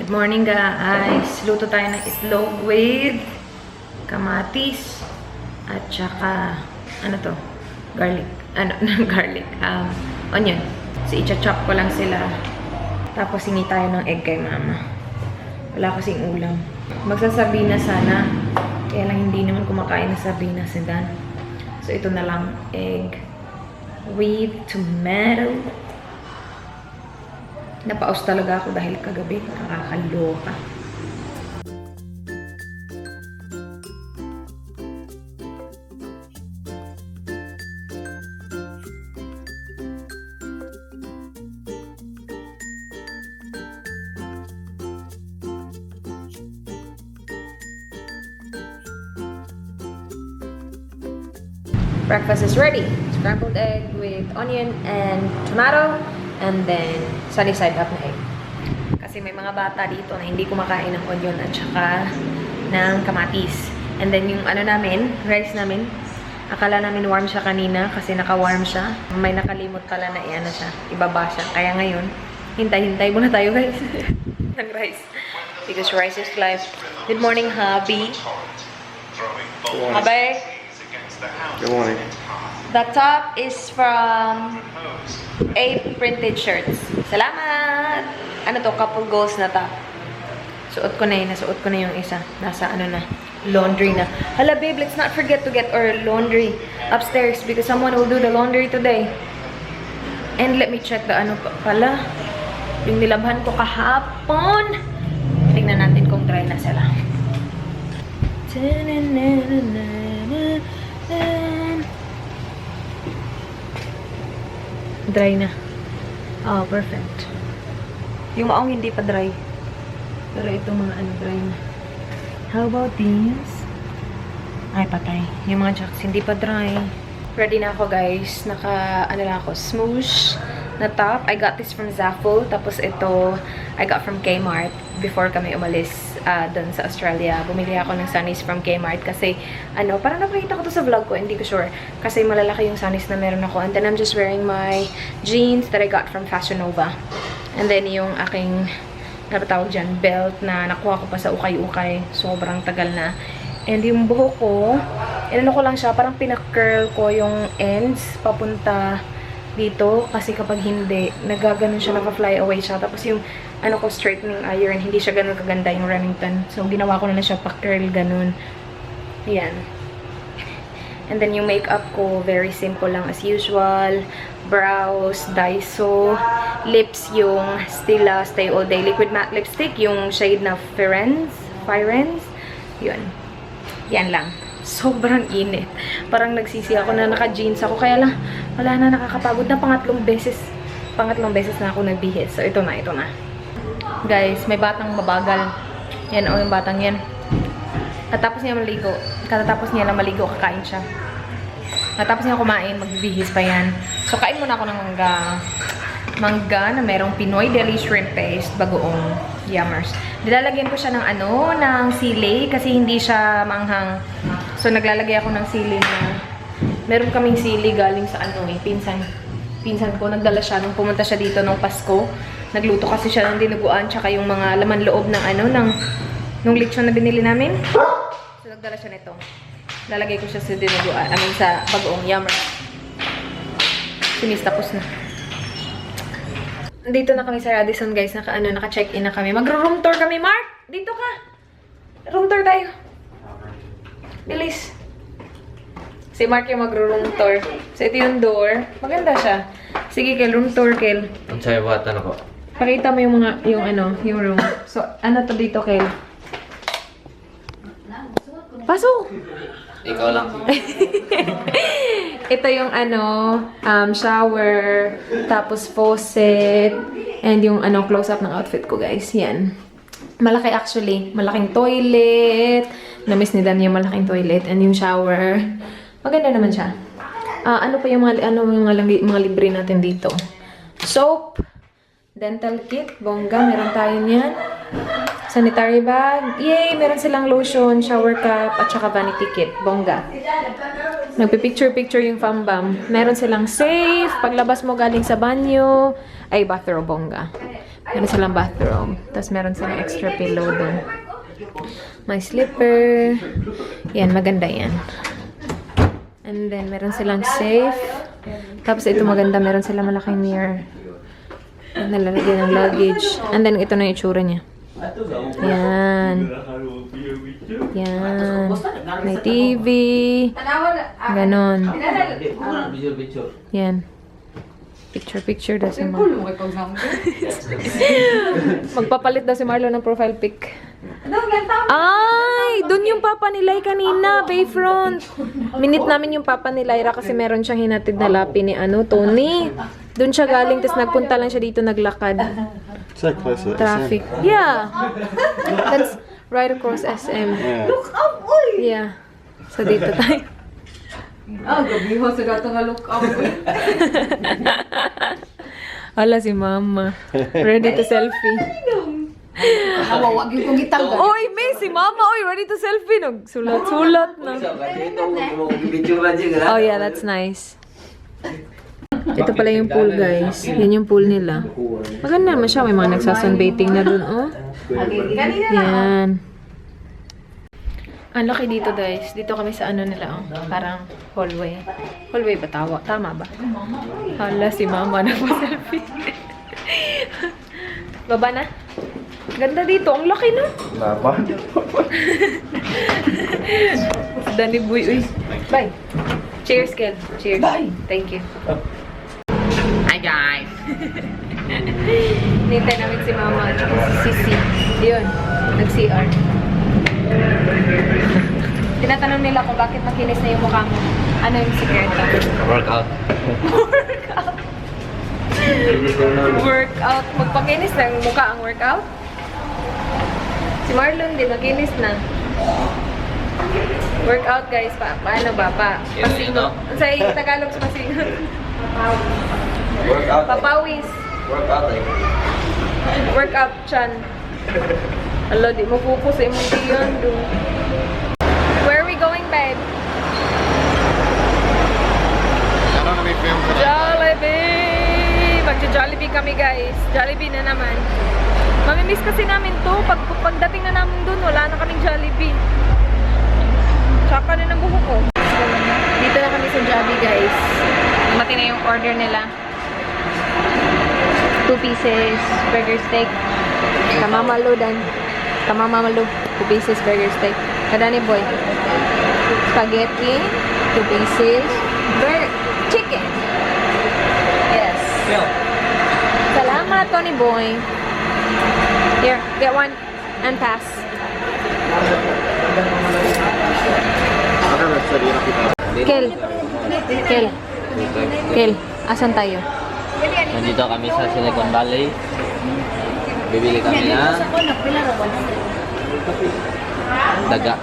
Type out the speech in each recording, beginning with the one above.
Good morning guys! Luto tayo ng itlog with kamatis at saka, ano to? Garlic. Ano? Garlic. Onion. So, i-chop ko lang sila. Tapos, hingi tayo ng egg kay mama. Wala kasing ulam. Magsasabi na sana. Kaya lang hindi naman kumakain na sardinas si Dan. So, ito na lang. Egg with tomato. Napaos talaga ako dahil kagabi. Nakakaloka. Breakfast is ready. Scrambled egg with onion and tomato. And then, sunny side up na egg. Kasi may mga bata dito na hindi kumakain ng onion at saka ng kamatis. And then, yung ano namin, rice namin, akala namin warm siya kanina kasi naka-warm siya. May nakalimot pala na iyan na siya. Ibaba siya. Kaya ngayon, hintay-hintay muna tayo guys. ng rice. Because rice is life. Good morning, hubby. Hubby. Good morning. The top is from 8 printed shirts. Salamat! Ano to? Couple goals na top. Suot ko na yun. Nasuot ko na yung isa. Nasa ano na. Laundry na. Hala babe, let's not forget to get our laundry upstairs because someone will do the laundry today. And let me check the ano pala. Yung nilabhan ko kahapon. Tingnan natin kung dry na sila. Dry na. Oh, perfect. Yung maong hindi pa dry. Pero itong mga ano dry na. How about these? Ay, patay. Yung mga jacks hindi pa dry. Ready na ako guys. Naka, ano lang ako, smoosh na top. I got this from Zaful. Tapos ito, I got from Kmart. Before kami umalis dun sa Australia. Bumili ako ng sunnies from Kmart. Kasi, ano, parang napakita ko to sa vlog ko. Hindi ko sure. Kasi malalaki yung sunnies na meron ako. And then I'm just wearing my jeans that I got from Fashion Nova. And then yung aking, ano tawag dyan, belt na nakuha ko pa sa ukay-ukay. Sobrang tagal na. And yung buhok ko, inano ko lang siya, parang pinaka-curl ko yung ends papunta dito. Kasi kapag hindi, nagaganon siya, naka-fly away siya. Tapos yung, ano ko, straightening iron, hindi siya ganun kaganda yung Remington. So, ginawa ko na siya pa-curl ganun. Ayan. And then yung makeup ko, very simple lang as usual. Brows, Daiso. Lips, yung Stila Stay All Day Liquid Matte Lipstick. Yung shade na Firenze. Yun. Yan lang. Sobrang init. Parang nagsisi ako na naka-jeans ako. Kaya lang, wala na, nakakapagod na. Pangatlong beses na ako nagbihis. So, ito na. Guys, may batang mabagal. Yan, yung batang yan. Katapos niya maligo. Katatapos niya lang maligo, kakain siya. Katapos niya kumain, magbihis pa yan. So, kain muna ako ng mangga. Mangga na merong Pinoy Deli Shrimp Paste, bagoong yummers. Nilalagyan ko siya ng ano, ng sili kasi hindi siya manghang. So, naglalagay ako ng sili na meron kaming sili galing sa ano eh, pinsan ko. Nagdala siya nung pumunta siya dito nung Pasko. Nagluto kasi siya ng dinuguan tsaka yung mga laman loob ng ano, nung lechon na binili namin. So, nagdala siya nito. Lalagay ko siya sa dinuguan, sa bagoong yummers. Sinis, tapos na. Dito na kami sa Radisson, guys. Naka-check-in na kami. Magro-room tour kami, Mark! Dito ka! Room tour tayo. Bilis. Si Mark yung magro-room tour. So, ito yung door. Maganda siya. Sige, Kel. Room tour, Kel. Ang sayo ba? Ano ko? Pakita mo yung mga, yung room. So, ano to dito, Kel? Pasok! Ikaw lang. Ito yung shower, tapos faucet, and yung close-up ng outfit ko, guys. Yan. Malaki actually. Malaking toilet. Na-miss ni Dan yung malaking toilet. And yung shower. Maganda naman siya. Ano pa yung mga libre natin dito? Soap. Dental kit. Bongga. Meron tayo niyan. Sanitary bag. Yay! Meron silang lotion, shower cap, at saka vanity kit. Bongga. Nagpipicture-picture yung fambam. Meron silang safe. Paglabas mo galing sa banyo, ay bathrobe, bongga. Meron silang bathroom. Tapos meron silang extra pillow doon. May slipper. Yan, maganda yan. And then, meron silang safe. Tapos ito maganda, meron silang malaking mirror. Nalalagyan ng luggage. And then, ito na yung itsura niya. Yan. Yan. May TV. Ganon. Yan. Picture daw si Marlon. Magpapalit daw si Marlon ng profile pic. Ay! Doon yung papa ni Lai kanina, Bayfront. Minute namin yung papa ni Lyra kasi meron siyang hinatid na lapi ni Tony. Doon siya galing, tapos nagpunta lang siya dito, naglakad. So close to Traffic. Yeah. That's right across SM. Yeah. Yeah. So dito tayo. Gabi ho sa gato nga look up. Hala si mama. Ready to selfie. Wag yung kong gitanggal. Oy, May, si mama. Oy, ready to selfie. Sulat-sulat na. Oh yeah, that's nice. Ito pala yung pool, guys. Yan yung pool nila. Maganda naman siya. May mga nagsasunbathing na dun, oh. Yan. Ang laki dito, guys. Dito kami sa ano nila, oh. Parang hallway. Hallway ba tawa? Tama ba? Hala, si mama nagpa-selfie. Baba na. Ganda dito. Ang laki, no? Baba. Dani Boy, uy. Bye. Cheers, Kel. Cheers. Bye. Thank you. Hi guys! Nintay namin si mama at saka si Sisi. Yun. Nag-CR. Tinatanong nila kung bakit makinis na yung mukha mo. Ano yung sikreto? Workout. Workout. Magpakinis na yung mukha ang workout? Si Marlon din, makinis na. Workout, guys. Paano ba? Pasingo. Sa Tagalog sa pasingo. Workout. Papawis. Workout eh. Workout, chan. Hala, di mo focus sa imong diyan. Where are we going, babe? Ano na may film ko na? Jollibee! Magja-Jollibee kami, guys. Jollibee na naman. Mamimiss kasi namin to. Pagdating na namin dun, wala na kaming Jollibee. Tsaka na ng buho ko. Dito na kami sa Jollibee, guys. Dumating na yung order nila. 2 pieces burger steak. Kamamalo dan. Kamamalo. 2 pieces burger steak. Kadani boy. Spaghetti. 2 pieces. Chicken. Yes. Salamat, Tony boy. Here, get one and pass. Ano na sa dito kita? Kel, asan tayo? Nandito kami sa Silicon Valley. Bibili kami ng daga.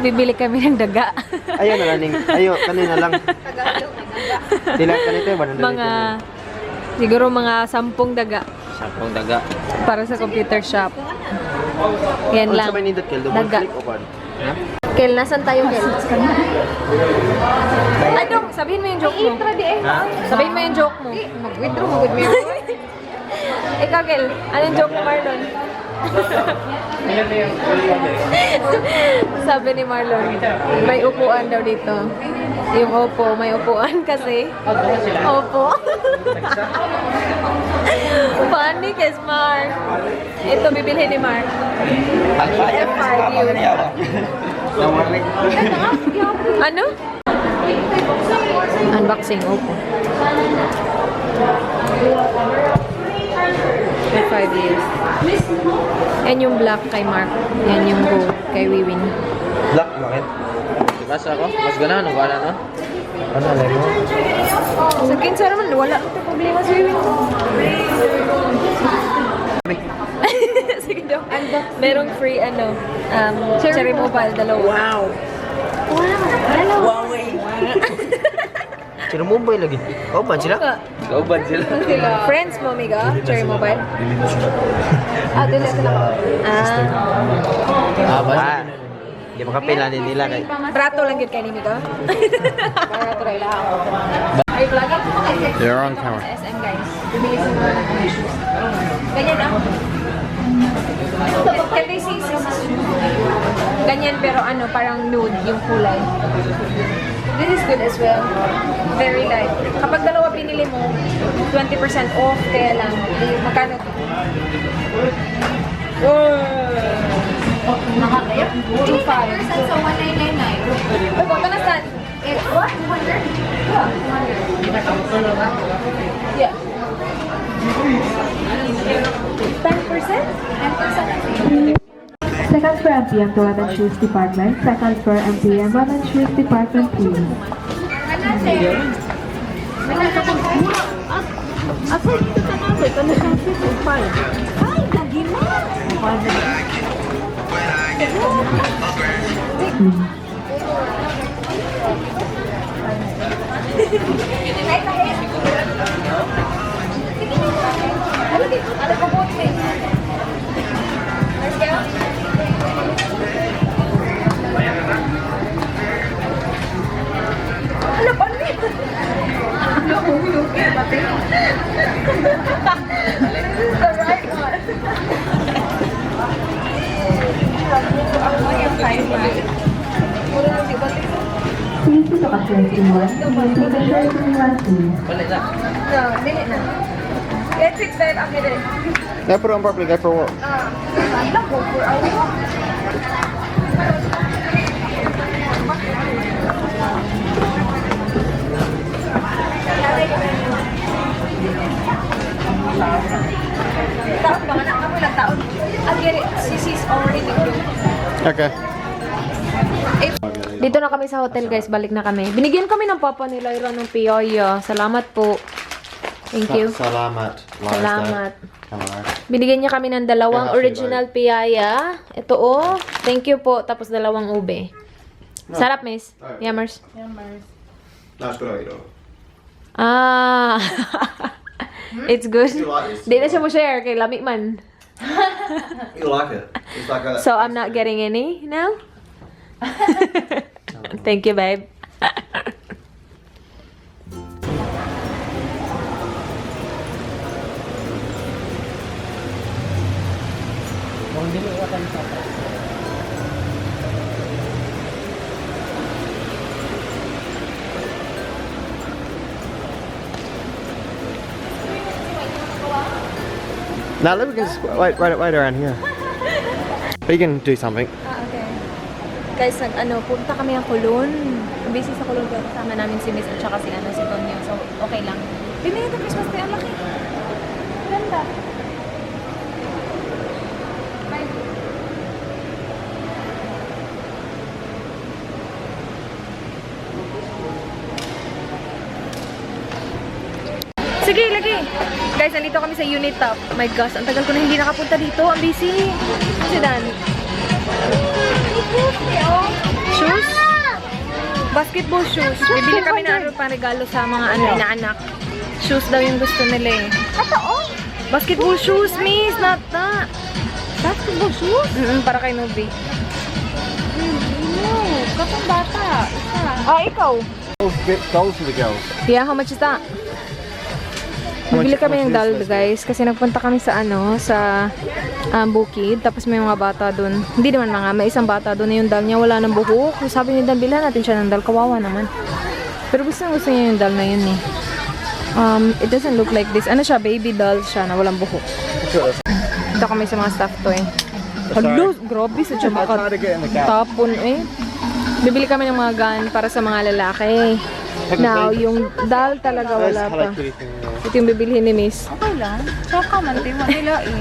Bibili kami ng daga. Ayun na lang. Ayo, kanina lang. Sila kanito ba Mga, siguro mga 10 daga 10 daga. para sa computer shop. Yan lang. Sa may nindot kel, double Daga. click o pan. Kel, nasan tayo, Kel? Ano? Sabihin mo yung joke mo. Sabihin mo yung joke mo. Mag-withdraw mo good me. Ikaw, Kel. Anong joke mo, Marlon? Sabi ni Marlon, may upuan daw dito. Yung opo, may upuan kasi. Opo. Funny kay Mar. Ito, bibilhin ni Mar. Ano? Unboxing, opo. For 5 years. Yan yung black kay Mark. Yan yung gold kay Wiwin. Black, bakit? Mas ako? Mas ganahan o gana no? Ano alay mo? Sa kinsa naman, wala ito problema sa Wiwin ko. Sige daw. Merong free cherry mobile, dalawa. Wow! Sino mobile lagi? Oh, ban sila? Kauban sila. Friends mo, Miga? Cherry mobile? Dili sila. Ah, di makapilanin nila kay. Prato lang yun kay ni Miga? Para try lang. Are you vlogging? You're on camera. SM, guys. Bibili si Mama ng shoes. Ganyan ako. Can they say ganyan pero ano, parang nude yung kulay. This is good as well. Very light. Kapag dalawa pinili mo, 20% off, kaya lang. Magkano to? Nakakaya? 2.5. So, 1999. Uy, baka na saan? It's what? 200? Yeah. 10%? 10%? Second floor MPM to Women's Shoes Department. Second floor MPM Women's Shoes Department, please. Ako dito ka na. Ito na siya 5. Ay, lagi mo. Please ito ka 21. Please the shirt 21, please. No, dili na. Let's fix that after this. Yeah, put it on properly. Go for a walk. Taon ba nga na? Ako lang taon. I'll get it. Sisi's already good. Okay. Dito na kami sa hotel, guys. Balik na kami. Binigyan kami ng papa ni Lyra ng piyaya. Salamat po. Thank you. Salamat. Salamat. Hello. Binigyan niya kami ng dalawang Yeah, original piyaya. Ito oh. Thank you po. Tapos dalawang ube. Sarap, miss. Yummers. That's good. Ah. It's good. You like this? Di na siya mo share kay Lami man. You like it? It's like a. So I'm not getting any now? Thank you, babe. Now let me just wait around here. But you can do something. Okay. Guys, punta kami ng Kulon. Busy sa Kulon, pero kasama namin si Miss at saka si Tonyo. So, okay lang. Bibili ito Christmas tree. Ang laki. Ganda. Sige, lagi. Guys, nandito kami sa unit top. My gosh, ang tagal ko na hindi nakapunta dito. Ang busy. Si Dan. Shoes? Basketball shoes. Bibili kami na pang regalo sa mga inaanak. Shoes daw yung gusto nila eh. Basketball shoes, miss. Not that. Basketball shoes? Para kay Nobi. Kapag bata. Ah, ikaw? Get dolls for the girls. Yeah, how much is that? Bibili kami ng doll, guys, kasi nagpunta kami sa sa Bukid, tapos may mga bata dun. Hindi naman mga, may isang bata dun na yung doll niya wala ng buhok. Sabi ni Dan, bilhan natin siya ng doll, kawawa naman. Pero gusto niya yung doll na yun eh. It doesn't look like this. Ano siya, baby doll siya na walang buhok. Dito kami sa mga stuff to eh. Hello, grabe sa siya tapon eh. Bibili kami ng mga gun para sa mga lalaki. Now, yung doll talaga wala pa. Ito yung bibilhin ni Miss. Okay lang. Saka man, di mo nilain.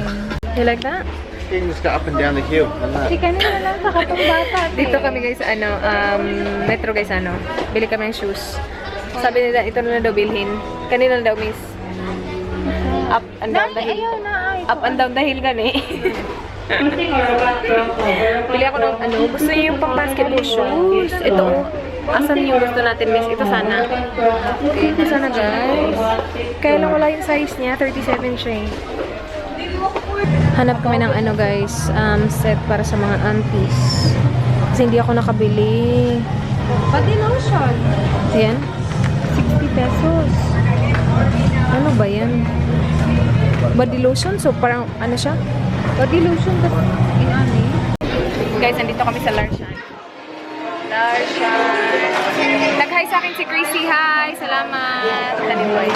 You like that? You can just go up and down the hill. And that. Di kanina lang sa katong bata. Dito kami guys, metro guys, bili kami ng shoes. Sabi nila, ito na daw bilhin. Kanina daw, Miss. Up and down the hill. Ayaw na, ay. Up and down the hill gani. Bili ako ng gusto niyo yung pang basketball shoes. Ito. Asan yung gusto natin, Miss? Ito sana. Okay, ito sana guys. Kaya lang wala yung size niya, 37 siya eh. Hanap kami ng guys, set para sa mga aunties. Kasi hindi ako nakabili. Pati lotion. Ayan. 60 pesos. Ano ba yan? body lotion. So, parang, ano siya? Body lotion kasi inani. Guys, nandito kami sa Larshan. Nag-hi sa akin si Gracie. Hi! Salamat! Sunny Boy.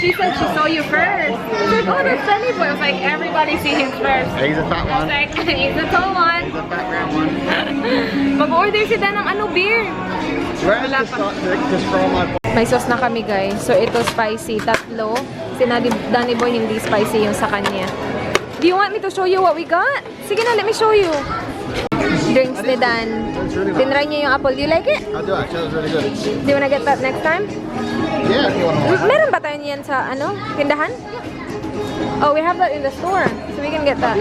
She said she saw you first. I was like, oh, that's Sunny Boy. I was like, everybody see him first. He's a fat I was one. like, he's the tall one. He's a fat round one. Mag-order si Dan ng ano, beer. Where is this just from my May sauce na kami, guys. So, ito spicy. 3. Si Danny Boy, hindi spicy yung sa kanya. Do you want me to show you what we got? Sige na, let me show you. Drinks ni Dan. Tinry niya yung apple. Do you like it? I do actually, it's really good. Do you wanna get that next time? Yeah, if you want to. Meron ba tayo niyan sa, ano, tindahan? Oh, we have that in the store. So, we can get that.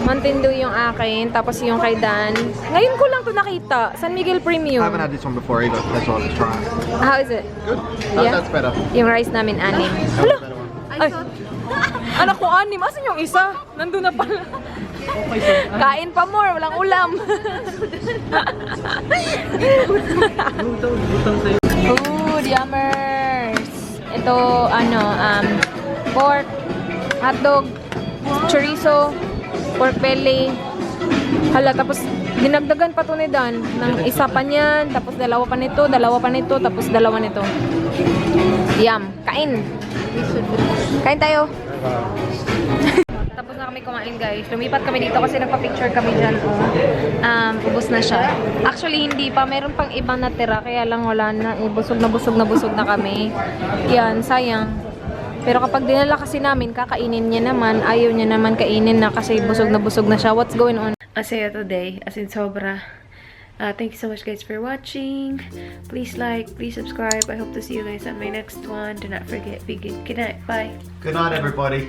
Mountain Dew yung akin, tapos yung kay Dan. Ngayon ko lang to nakita. San Miguel Premium. I haven't had this one before either. That's what I was trying. How is it? Good. Yeah. That's better. Yung rice namin, 6. That's Hala! a better one. Ay, anak ko, 6. Asan yung isa? Nandun na pala. Kain pa more, walang ulam. Food, yummers. Ito, ano, pork, hotdog, chorizo, pork belly. Hala, tapos dinagdagan pa to ni Dan ng isa pa niyan, tapos dalawa pa nito, tapos dalawa nito. Yum, kain. Kain tayo. Tapos na kami kumain, guys. Lumipat kami dito kasi nagpa-picture kami dyan. Ubos na siya. Actually, hindi pa. Meron pang ibang natira. Kaya lang wala na. Busog na kami. Yan, sayang. Pero kapag dinala kasi namin, kakainin niya naman. Ayaw niya naman kainin na kasi busog na siya. What's going on? Asaya today. As in, sobra. Thank you so much, guys, for watching. Please like, please subscribe. I hope to see you guys on my next one. Do not forget, be good. Good night. Bye. Good night, everybody.